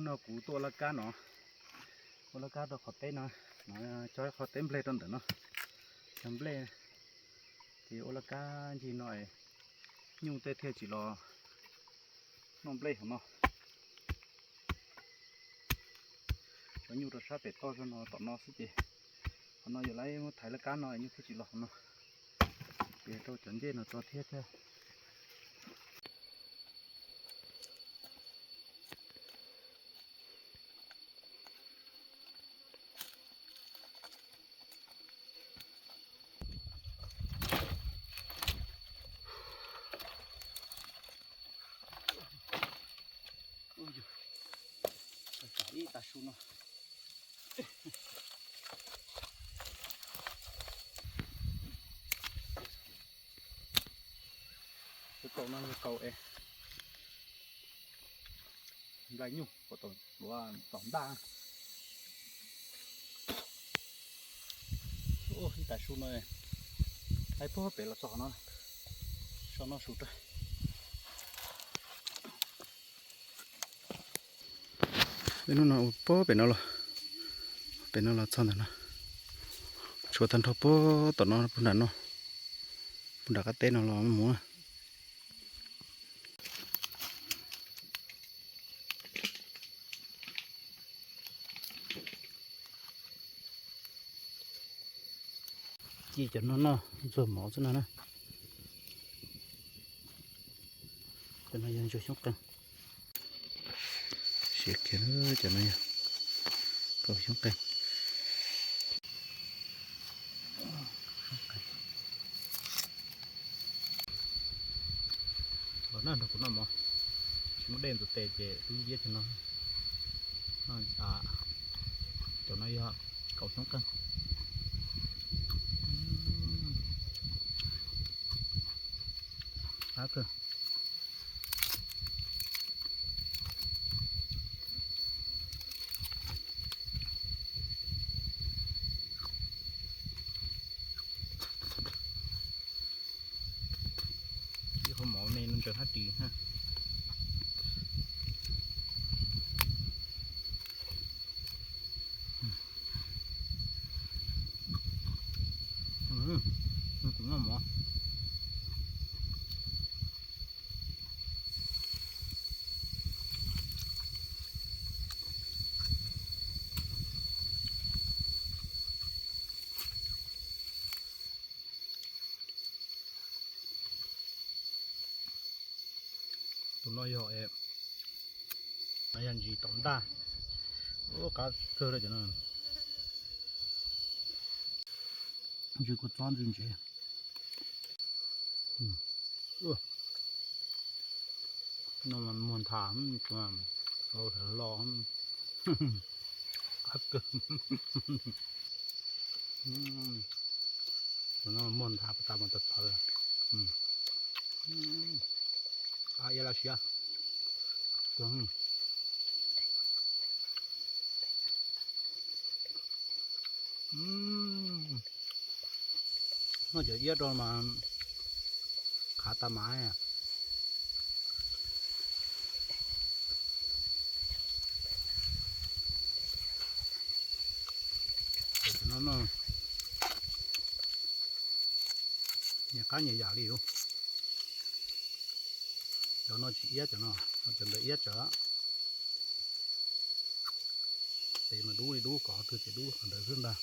Hnub no kuv tuaj ua laj kab no, ua laj kab rau qhov teb no, no cog qhov teb nplej rau ntawm no, cog nplej, ces ua laj kab ncig no, nyuj tej thiaj tsis los noj nplej hauv no. Cov nyuj rau sab pem toj zog no tom no xwb ces, qhov no yog lawv muab thaiv laj kab no nyuj thiaj tsis los hauv no, ces rau cov ncej no tso thiab thiab. Ib tag su no, kaus no yog kaus es nplai nyuj, tom ntaj. Ib tag su no, hais puag pem los txog no, so no su rau. Hnub no ua puag pem no los, pem no los txog ntawm no, tshuav tag nrho puag tom no puag nram no, puag nram qab teb no los mus. Ci cov no noj ntxuag mov xwb no na. Cov no yog ntsuag xyoob qees. Siav kiag, cov no yog kaus xyoob qees. Los na, nrog kuv noj mov, tsis muaj dej ntxuav tes ces lub iab cov no. Cov no yog kaus xyoob qees. Qab kawg. Ib qho mov me no ntsaws hab ris na. Kuv muaj mov. Tus no yog, no yog ntsis tom ntaj. Ua qab kawg li cov no. Ntsis kua txob ntsis ntsev. No muag nthav, los qab kawg. No muag nthav tas mas tawv tawv. Qab iab laj siab. Noj cov iab rau mas qhav tas mas. Cov no nyias qab nyias yam li. Cov no tsis iab, cov no, cov ntawd iab tsawv. Tes mas dub li dub, kom twg ces dub qhov ntawd xwb ntag.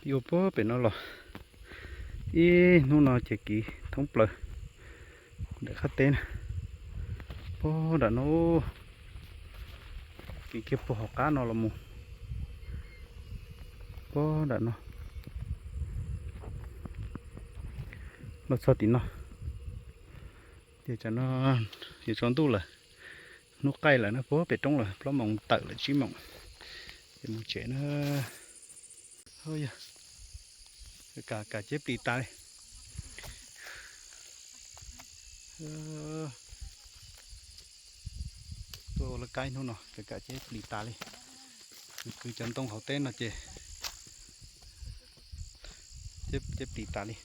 Kiv ua puag pem no los, ib hnub no ces kiv thoob plaws ntawm qab teb na, puag nram no, kiv kiag puag hauv qab no los mus puag nram no, los txog tim no. Ces tam no yuav tsaus ntuj lawm, hnub qaij lawm na, puag pem roob lawm, plaub moos tawm lawm tsib moos, ces mus tsev na. Yog, kam kam ceb plis tas li. Tuaj ua laj kab hnub no kam kam ceb plis tas li. Kwv cov ntoo hauv teb no ces ceb plis tas li.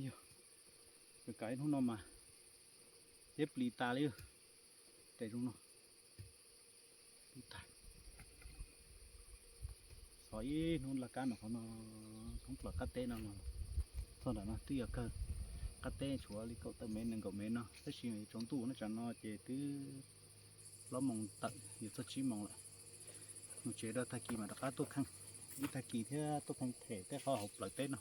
Yog, kam ib hnub no mas ceb plis tas li. Tes zoo no, plis tas. Xov ib hnub laj kab no qhov no, thoob plaws qab teb no, txog nram no twb yog kawg. Qab teb tshuav li kaum tawm mev nees nkaum mev no, tab sis yuav tsaus ntuj na, tsam no ces twb plaub moos tawm yuav txog tsib moos lawm. Mus tsev rau tag kis mas rov qab tuaj kheej ib tag kis thiab tuaj kheej them tej qhov hauv plawv teb no.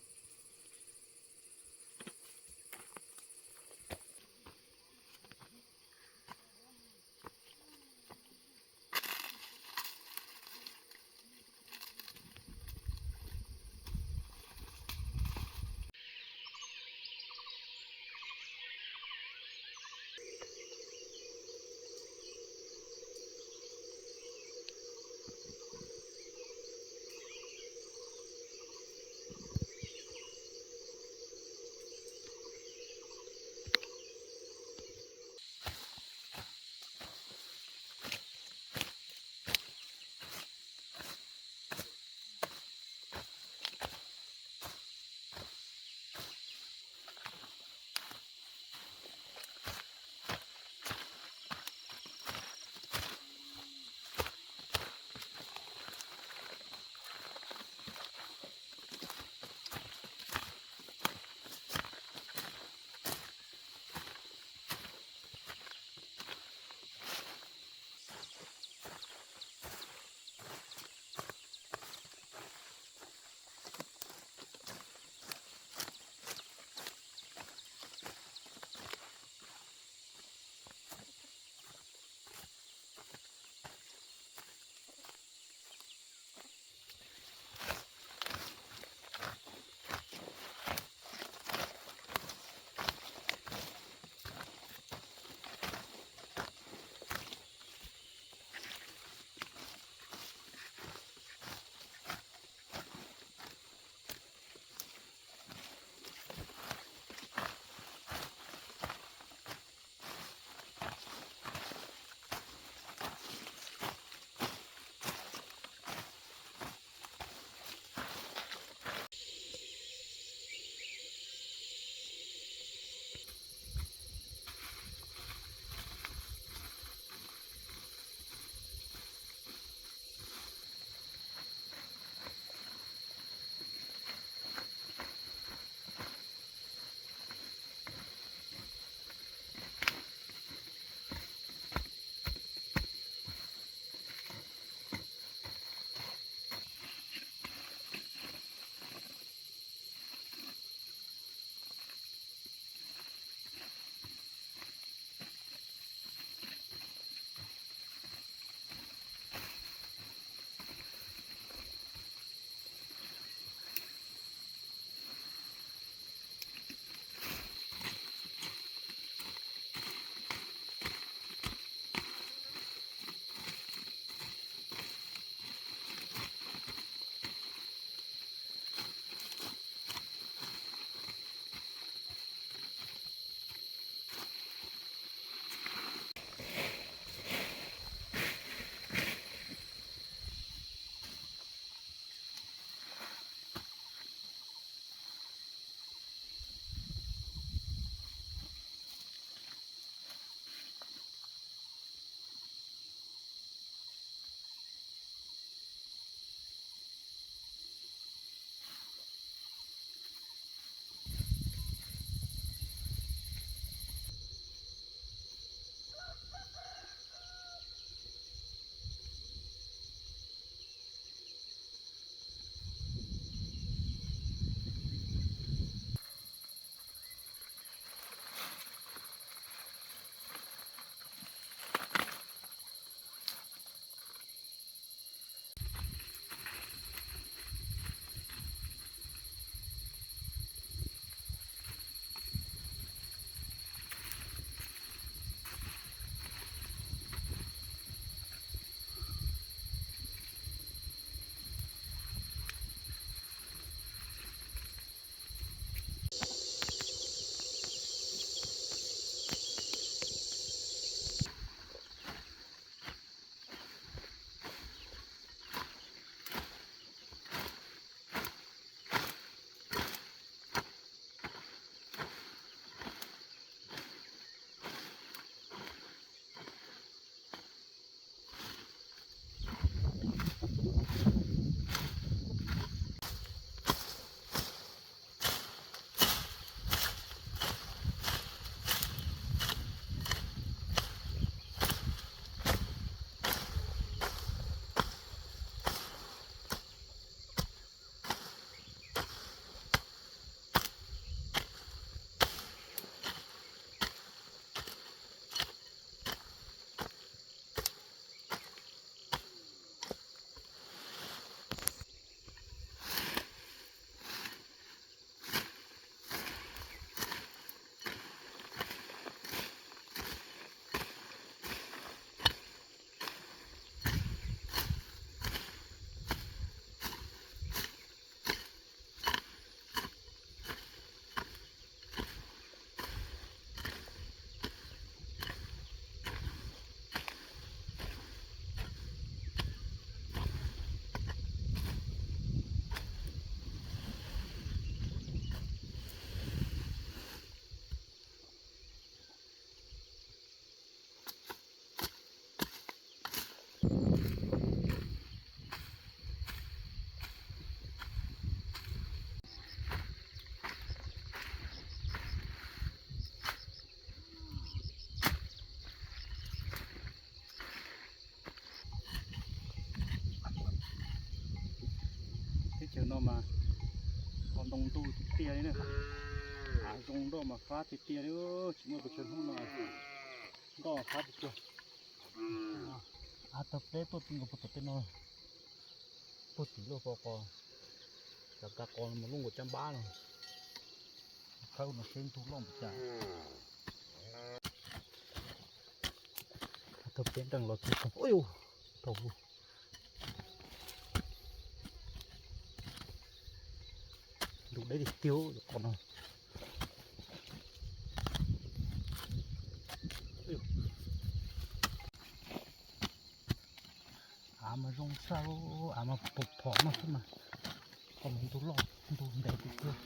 No mas qhov ntoo ntug tiag tiag li na. Av zoo nroj mas qab tiag tiag li, tsis muaj pes tsawg hnub no nroj qab tiag tiag. Av tawg pleb tuaj ti nkaus puag tom tej no, puag tim lub qos, cov kav qos mas lub nkaus caj npab no. Khawb no seb ntug loj npaum cas. Av tawg pleb nrees los tsis tau. Ua, tau, ntug deb tiag tiag qos no. Av mas zoo tshaj, av mas pom phom no xwb mas, qos ntug loj ntug ntev tiag tiag.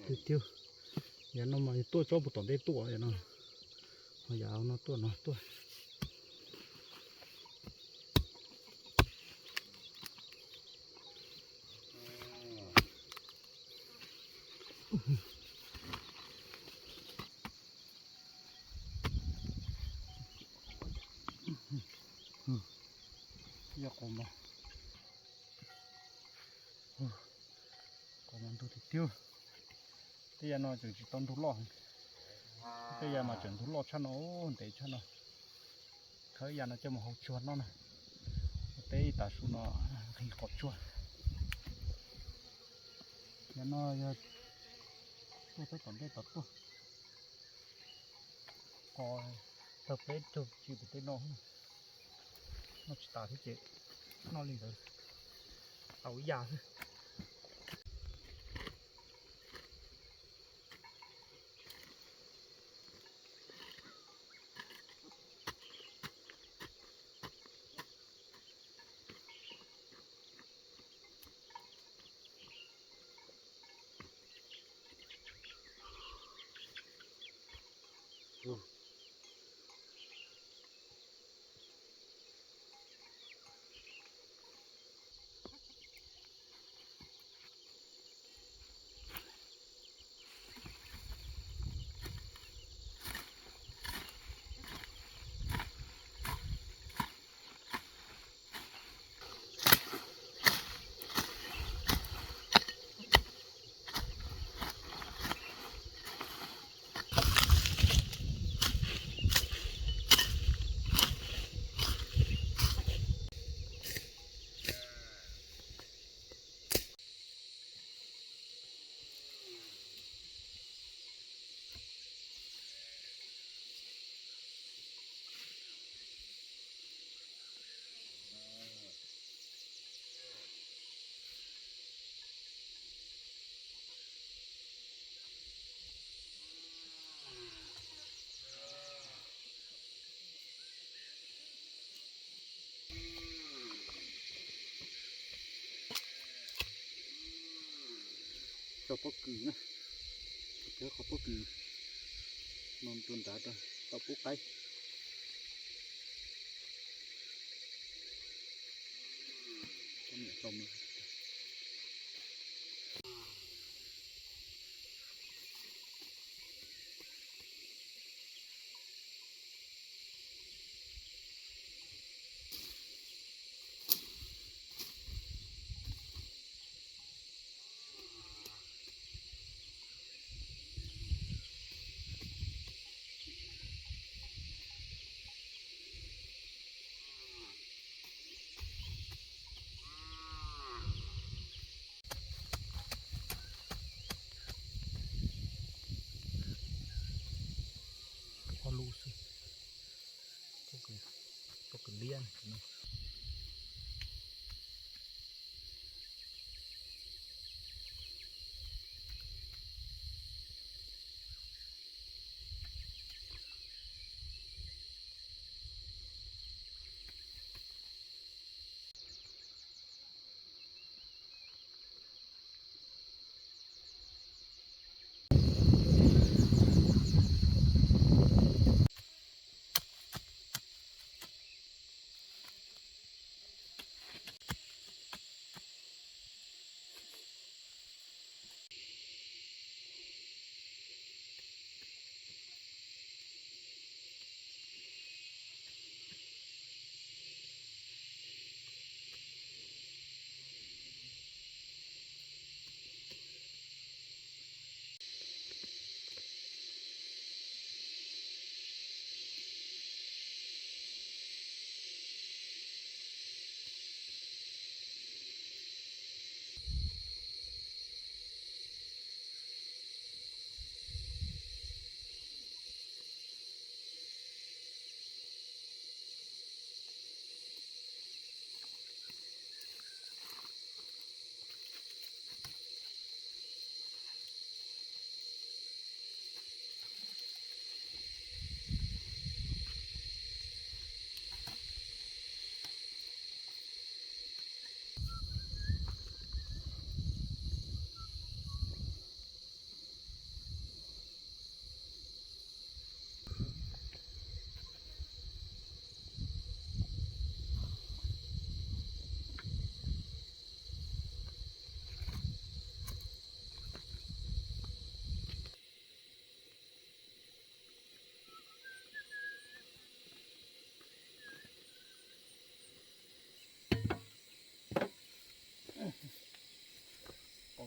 Tiag tiag, yav no mas tuaj tsob puag tom ntej tuaj no, ho yav no tuaj no tuaj. Yog qos mas, qos mas ntug tiag tiag. Tej yav no tseem tsis tau ntug loj, tej yav mas tseem ntug loj tshaj no, ntev tshaj no. Khawb yav no coj mus hau tsuag noj na. Teb tav su no nqhis qos tsuag. Yav no yog tuaj teb tom ntej tom tuaj. Qos tawg peb caug tsis pem tej no, noj tsis tas thiab ces noj li ntawd, tau ib yam xwb. Tso pob kws na, qhov pob kws no rau nrad rau tau pub qaib.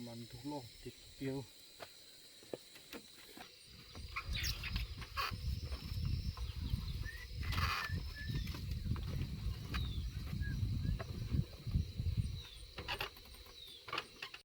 Mas ntug loj tiag tiag.